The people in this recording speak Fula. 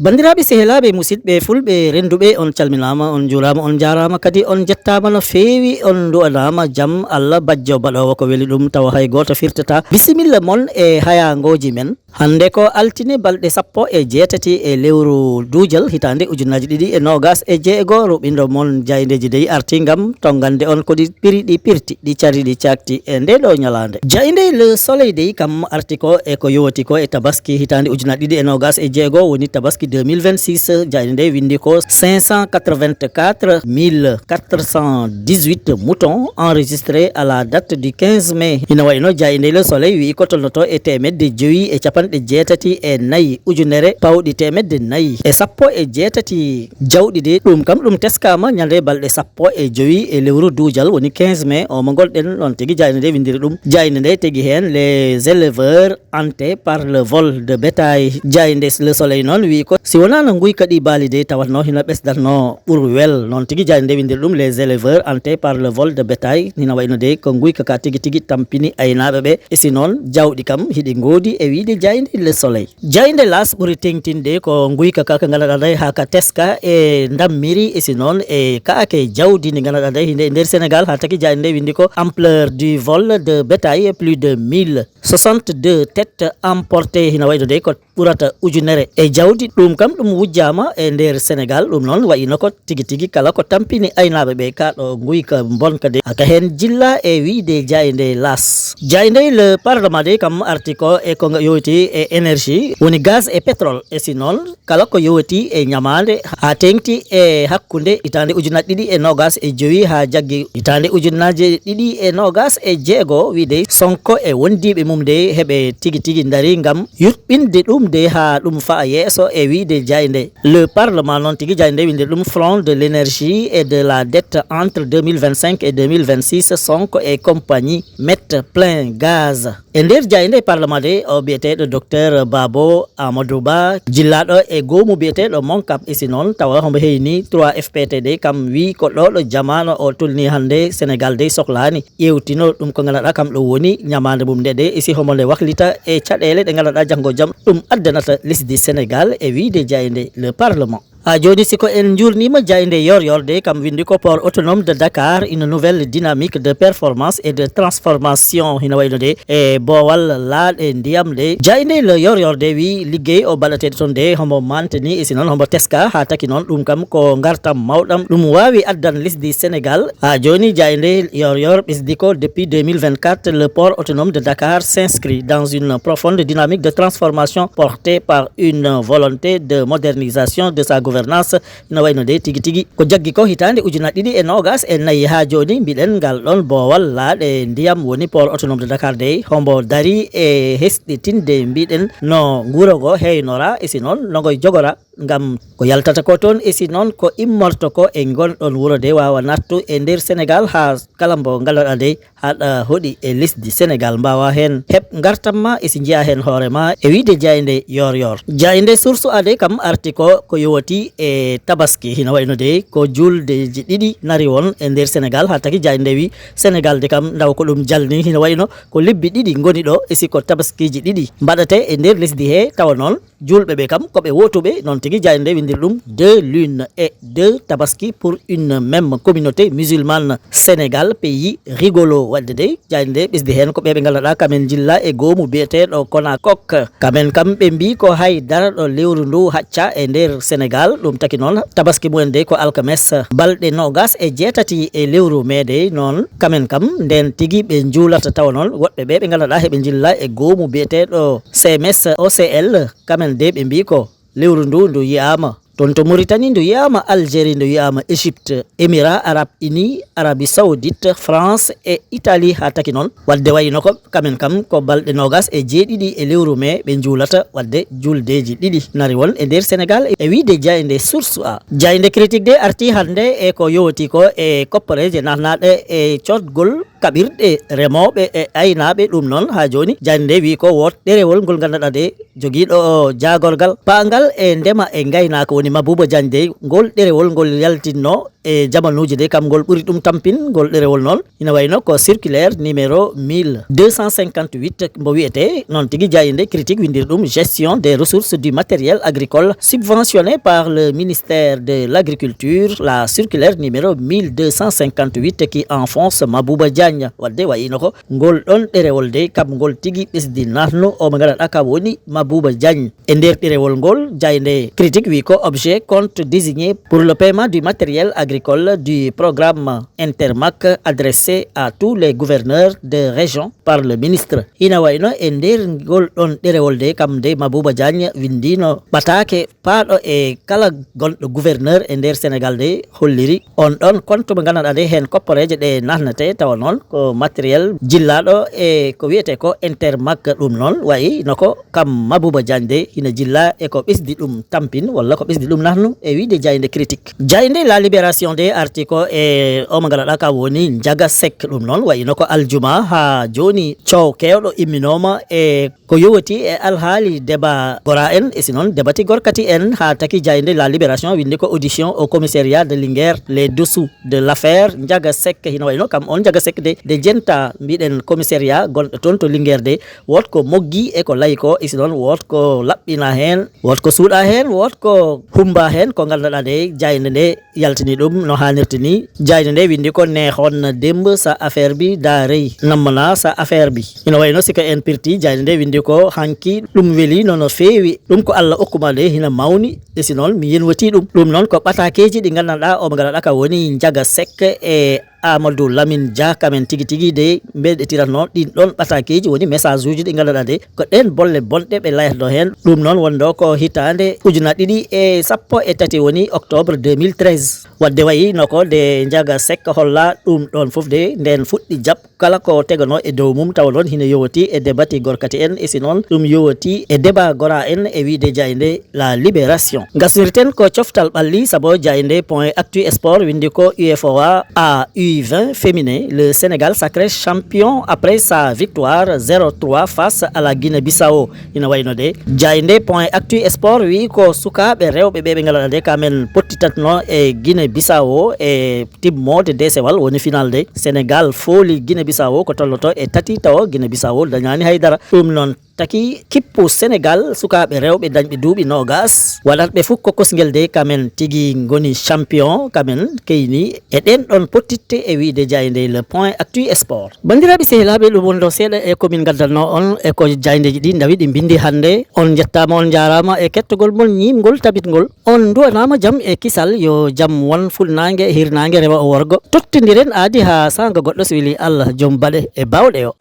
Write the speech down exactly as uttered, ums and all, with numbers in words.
Banndiraaɓe, sehilaaɓe, musidɓe fulɓe rennduɓe, on calminaama, on njuuraama, on njaaraama, kadi on njettaama no feewi, on nduwanaama jam Allah bajjo baɗoowo ko weli ɗum, tawa hay gooto firtataa. Bisimilla mon e hayaangooji men. Hannde ko altine, balɗe sappo e jeetati e lewru duujal, hitaande ujunnaji ɗiɗi e noogas e jeego. Ruɓindo mon jaayndeeji dey arti ngam tonngande on ko ɗi piri, ɗi pirti, ɗi cari, ɗi cakti e ndee ɗoo ñalaande. Jaaynde Le Soleil dey kam arti ko e ko yowti ko e tabaski hitaande ujunnaji ɗiɗi e noogas e jeego, woni tabaski deux mille vingt-six. Jaaynde nde winndi ko cinq cent quatre-vingt-quatre mille quatre cent dix-huit moutons enregistrés à la date du quinze mai. Ina wayno jaaynde Le Soleil wi'i ko tolnoto e teemedde jowi e capanɗe jeetati e nayi ujunere pawɗi teemedde nayi e sappo e jeetati jawɗi de. Ɗum kam ɗum teskaama ñande balɗe sappo e jowi e lewru duujal, woni quinze mai o mo ngonɗen. Noon tigi jaaynde nde winndiri ɗum. Jaaynde nde tegi heen les éleveurs hantés par le vol de bétail. Jaaynde Le Soleil noon wi'i ko si wonaa no nguyka ɗi baali de tawatno hino ɓesdatno ɓurwel. Noon tigi jaaynde nde winndiri ɗum les éleveurs hantés par le vol de bétail. Hino wayno de ko nguyka ka tigi tigi tampini aynaaɓe ɓe. E si noon jawɗi kam hiɗi ngoodi e wiide jaaynde Le Soleil. Jaaynde L'As ɓuri teŋtinde ko nguyka ka ka ngannduɗaa nde haa ka teska e ndammiri, e si noon e kaake jawdi ndi ngannduɗaa nde hinde e nder Senegal, haa taki jaaynde nde winndi ko ampleur du vol de bétail plus de mille soixante-deux têtes emportées, hino wayno de ko ɓurata ujunere e jawdi. Ɗum kam ɗum wujjaama e nder Senegal. Ɗum noon wayino ko tigi tigi kala ko tampini aynaaɓe ɓe ka ɗo nguyka bonka de aka heen jilla e wiide jaaynde L'As. Jaaynde Le Parlement de kam arti ko e ko nga yowti e énergie, woni gaz e pétrole. E si noon kala ko yowti e ñamaande haa teŋti e hakkunde hitaande ujunnaji ɗiɗi e noogas e jowi haa jaggi hitaande ujunnaaje ɗiɗi e noogas e jeego, wiide Sonko e wondiiɓe mum de heɓe tigi tigi ndari ngam yurɓinde ɗum de haa ɗum fa'a yeeso e wiide jaaynde Le Parlement. Noon tigi jaaynde winndiri ɗum front de l'énergie et de la dette entre deux mille vingt-cinq et deux mille vingt-six, Sonko et compagnie mettent plein gaz. E nder jaaynde Parlement de, o biyeteeɗo Docteur Babo Amadou Ba, jillaaɗo e goomu biyeteeɗo Moncap, isi noon tawa homo heyni trois F P T D, kam wi ko ɗo ɗo jamaano o tolni hannde, Senegal dey soklaani ƴeewtino ɗum ko ngannduɗaa kam ɗo woni ñamaande mum nde de, isi homo nde waklita e caɗeele ɗe ngannduɗaa janngo jam ɗum addanata lesdi Senegal e wiide jaaynde Le Parlement. Haa jooni, si ko en njuurniima jaaynde Yoor Yoor de, kam winndi ko Port Autonome de Dakar, une nouvelle dynamique de performance et de transformation. Hino wayno de e boowal laaɗe ndiyam de. Jaaynde Le Yoor Yoor de wi liggey o baɗateeɗo toon de homo mantini, e si noon homo teska, haa taki noon ɗum kam ko ngartam mawɗam ɗum waawi addan lesdi Senegal. Haa jooni, jaaynde Yoor Yoor ɓesdi ko, depuis deux mille vingt-quatre, le port autonome de Dakar s'inscrit dans une profonde dynamique de transformation portée par une volonté de modernisation de sa gouvernance. Ina wayno de tigi tigi ko jaggi ko hitaande ujunnaji ɗiɗi e noogas e nayi haa jooni, mbiɗen ngal ɗon boowal laaɗe ndiyam woni port autonome de Dakar dey, hombo dari e hesɗitinde, mbiɗen no nguuro ngo heynora, e si noon no ngo jogora, ngam ko yaltata ko toon, e si noon ko immorto ko e ngon ɗon wuro de waawa nattu e nder Senegal haa kala mbo ngaloɗaa dey haɗa hoɗi e lesdi Senegal, mbaawa heen heɓ ngartam ma, e si njiyaa heen hoore ma e wiide jaaynde Yoor Yoor. Jaaynde Source A de kam arti ko ko yowati e tabaski, hino wayno de ko juldeji ɗiɗi nari won e nder Senegal, haa taki jaaynde wi Senegal de kam ndaw ko ɗum jalni, hino wayno ko lebbi ɗiɗi ngoni ɗo, e si ko tabaskiji ɗiɗi mbaɗate e nder lesdi he, tawa noon juulɓe ɓe kam ko ɓe wootuɓe, noon tigi jaaynde nde winndiri ɗum deux lunes et deux tabaski pour une même communauté musulmane, Sénégal pays rigolo. Waɗde dey jaaynde nde ɓesdi heen ko ɓe ɓe ngannduɗaa kamen njilla e goomu biyeteeɗo Konakok. Kamen kam ɓe mbii ko hay dara ɗo lewru ndu hacca e nder Senegal. Ɗum taki noon tabaski mumen dey ko alkames balɗe noogas e jeetati e lewru mee dey. Noon kamen kam ndeen tigi ɓe njuulata, tawa noon woɗɓe ɓe ɓe ngannduɗaa heɓe njilla e goomu biyeteeɗo C M S O C L. Kamen de ɓe mbii ko lewru ndu ndu yiyaama toon to Mauritanie, ndu yiyaama Algérie, ndu yiyaama Égypte, Émirats Arabes Unis, Arabie Saoudite, France e Italie haa taki noon. Waɗde wayno ko kamen kam ko balɗe noogas e jeeɗiɗi e lewru mee ɓe njuulata, waɗde juuldeeji ɗiɗi nari won e nder Senegal e wiide jaaynde Source A. Jaaynde Critique de arti hannde e ko yowti ko e kopporeeje naatnaaɗe e coodgol kaɓirɗe remooɓe e aynaaɓe. Ɗum noon, haa jooni, jaaynde nde wiyi ko woot ɗerewol ngol nganndanɗaa nde jogiiɗo jaagorgal paangal e ndema e ngaynaaka woni Mabouba Diagne de, ngol ɗerewol ngol yaltinno e jamanuuji de, kam ngol ɓuri ɗum tampin, ngol ɗerewol noon. Ina wayno ko circulaire numéro mille deux cent cinquante-huit, mbo wiyetee noon tigi, jaaynde Critique winndiri ɗum: Gestion des ressources du matériel agricole subventionné par le ministère de l'Agriculture, la circulaire numéro mille deux cent cinquante-huit qui enfonce Mabouba Diagne. Waɗde wayino ko ngol ɗon ɗerewol de, kam ngol tigi ɓesdi naatno o mo nganndanɗaa kam woni Mabouba Diagne. E nder ɗerewol ngol, jaaynde Critique wi ko objet compte désigné pour le paiement du matériel agricole du programme Intermac adressé à tous les gouverneurs de région par le ministre. Ina wayno e nder ngol ɗon ɗerewol de, kam de Mabouba Diagne winndino ɓataake paaɗo e kala gonɗo gouverneur e nder Sénégal de, holliri on ɗon compte mo nganndanɗaa de, heen kopporeeje ɗe naatnatee, tawa noon ko matériel jillaaɗo e ko wiyetee ko Intermac. Ɗum noon wayi no ko kam Mabouba Diagne de ina jillaa e ko ɓesdi ɗum tampin walla ko ɓesdi ɗum naatnu e wiyde jaaynde Critique. Jaaynde La Libération de arti ko e o mo nganndanɗaa kam woni Ndiaga Seck. Ɗum noon wayi no ko aljuma haa jooni coow keewɗo imminooma e ko yowiti e alhaali Deba Gora en, e si noon Debati Gorkati en, haa taki jaaynde La Libération winndi ko audition au commissariat de Linguère, les dessous de l'affaire Ndiaga Seck. Hino wayno kam on Ndiaga Seck de, de jenta mbiɗen commissariat gonɗo toon to Linguère de, woot ko moggi e ko layi ko, e si noon woot ko laɓɓina heen, woot ko suuɗa heen, woot ko humba heen, ko nganndanɗaa de jaaynde nde yaltini ɗum no haanirta ni. Jaaynde nde winndi ko: Neexoon na démb sa affaire bi, daa rëy namm naa sa affaire bi. Ina wayno si ko en pirti, jaaynde nde winndi ko: Hanki ɗum weli no no feewi, ɗum ko Allah okkuma nde hina mawni, e si noon mi yenwati ɗum. Ɗum noon ko ɓataakeeji ɗi nganndanɗaa o mo nganndanɗaa ka woni Ndiaga Seck e Amadou Lamine Dia, kamen tigi tigi de mbeɗetiratno ɗin ɗon ɓataakeeji, woni message uji ɗi nganndanɗaa de ko ɗeen bolle bonɗe ɓe layatno heen. Ɗum noon wonno ko hitaande ujunaaji ɗiɗi e sappo e tati, woni octobre deux mille treize. Waɗde wayi no ko nde Ndiaga Seck holla ɗum ɗon fof de, ndeen fuɗɗi jaɓ kala ko teganoo e dow mum, tawa noon hino yowoti e Debati Gorkati en, e si noon ɗum yowoti e Deba Gora en e wiyde jaaynde La Libération. Ngasnirten ko coftal ɓalli, sabu jaaynde Point Actu Sport winndi ko: U F O A A U vingt féminin, le Sénégal sacré champion après sa victoire zéro trois face à la Guinée-Bissau. Ina wayno de, jaaynde Point Actu Sport wi ko sukaaɓe rewɓe ɓe ɓe nganndanɗaa de kamen pottitatno e Guinée-Bissau e timmoode deesewal, woni final de. Sénégal fooli Guinée-Bissau ko tolloto e tati, tawa Guinée-Bissau dañaani haydara. Ɗum noon taki kippu Sénégal sukaaɓe rewɓe dañɓe duuɓi noogas, waɗatɓe fof ko kosngel de, kamen tigi ngoni champion, kamen keyni e ɗeen ɗon pottitte e wiyde jaaynde Le Point Actu Sport. Banndiraaɓe sehilaaɓe, ɗum wonno seeɗa e ko min ngaddanno on e ko jaayndeeji ɗi ndawi ɗi mbinndi hannde. On njettaama, on njaaraama e kettogol mon ñiimngol tabitngol. On nduwanaama jam e kisal, yo jam won fuɗnaange, hirnaange rewa o worgo. Tottondiren aadi haa saanga goɗɗo so weli Allah, joom baɗe e baawɗe o.